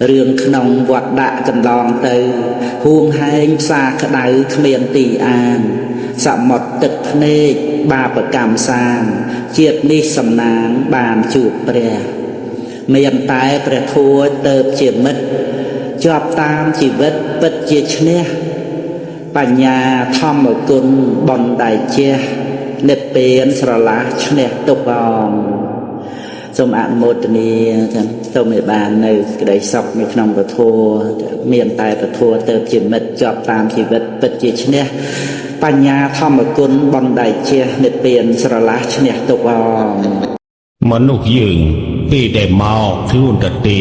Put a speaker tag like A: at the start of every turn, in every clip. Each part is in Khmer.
A: រឿងក្នុងវត្តដាក់កន្លងទៅហួងហែងផ្សារក្តៅគ្មានទីអាន សមុទ្រទឹកភ្នែកបាបកម្មសាងជាតិនេះសំណាងបានជួបព្រះ មានតែព្រះធัวទៅជាមិត្តជាប់តាមជីវិតពិតជាឈ្នះបញ្ញាធម្មគុណបុណ្យដែលជះនិព្វានស្រឡះឈ្នះទុក្ខអងសូមអនុមោទនាចឹងសូមឲ្យបាននៅសេចក្តីសុខនៅក្នុងពធមានតែពធទៅជាមិត្តជាប់តាមជីវិតពិតជាឈ្នះបញ្ញាធម្មគុណបុណ្យដែលជះនិព្វានស្រឡះឈ្នះទុក្ខអង
B: មនុស្សយើងពេលដែលមកខ្លួនតទេ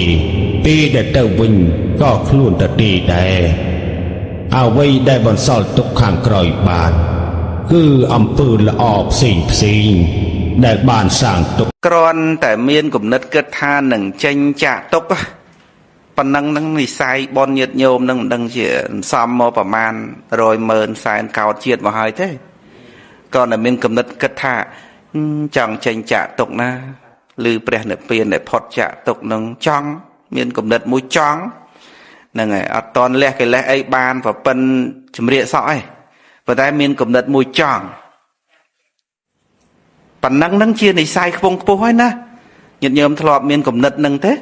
B: ពេលដែលទៅវិញក៏ខ្លួនតទេដែរអ្វីដែលបន្សល់ទុកខាងក្រោយបាន គឺអំពើល្អផ្សេងផ្សេងៗដែលបានសាងទុក
C: គ្រាន់តែមានគំនិតគិតថានឹងចេញចាកទុកប៉ុណ្ណឹងនឹងនិស័យបនញាតញោមនឹងមិនដឹងជាសំមកប្រមាណ100ម៉ឺនសែនកោតជាតិមកហើយទេគ្រាន់តែមានគំនិតគិតថាចង់ចេញចាកទុកណាឬព្រះនិព្វានដែលផុតចាកទុកនឹងចង់មានគំនិតមួយចង់ហ្នឹងហើយអត់តន់លះកិលេសអីបានប្រពិនជំរាកសក់ឯងប៉ុន្តែមានគំនិតមួយចង់ប៉ុណ្ណឹងនឹងជានិស័យខ្ពង់ខ្ពស់ហើយណាញាតិញោមធ្លាប់មានគំនិតនឹងទេ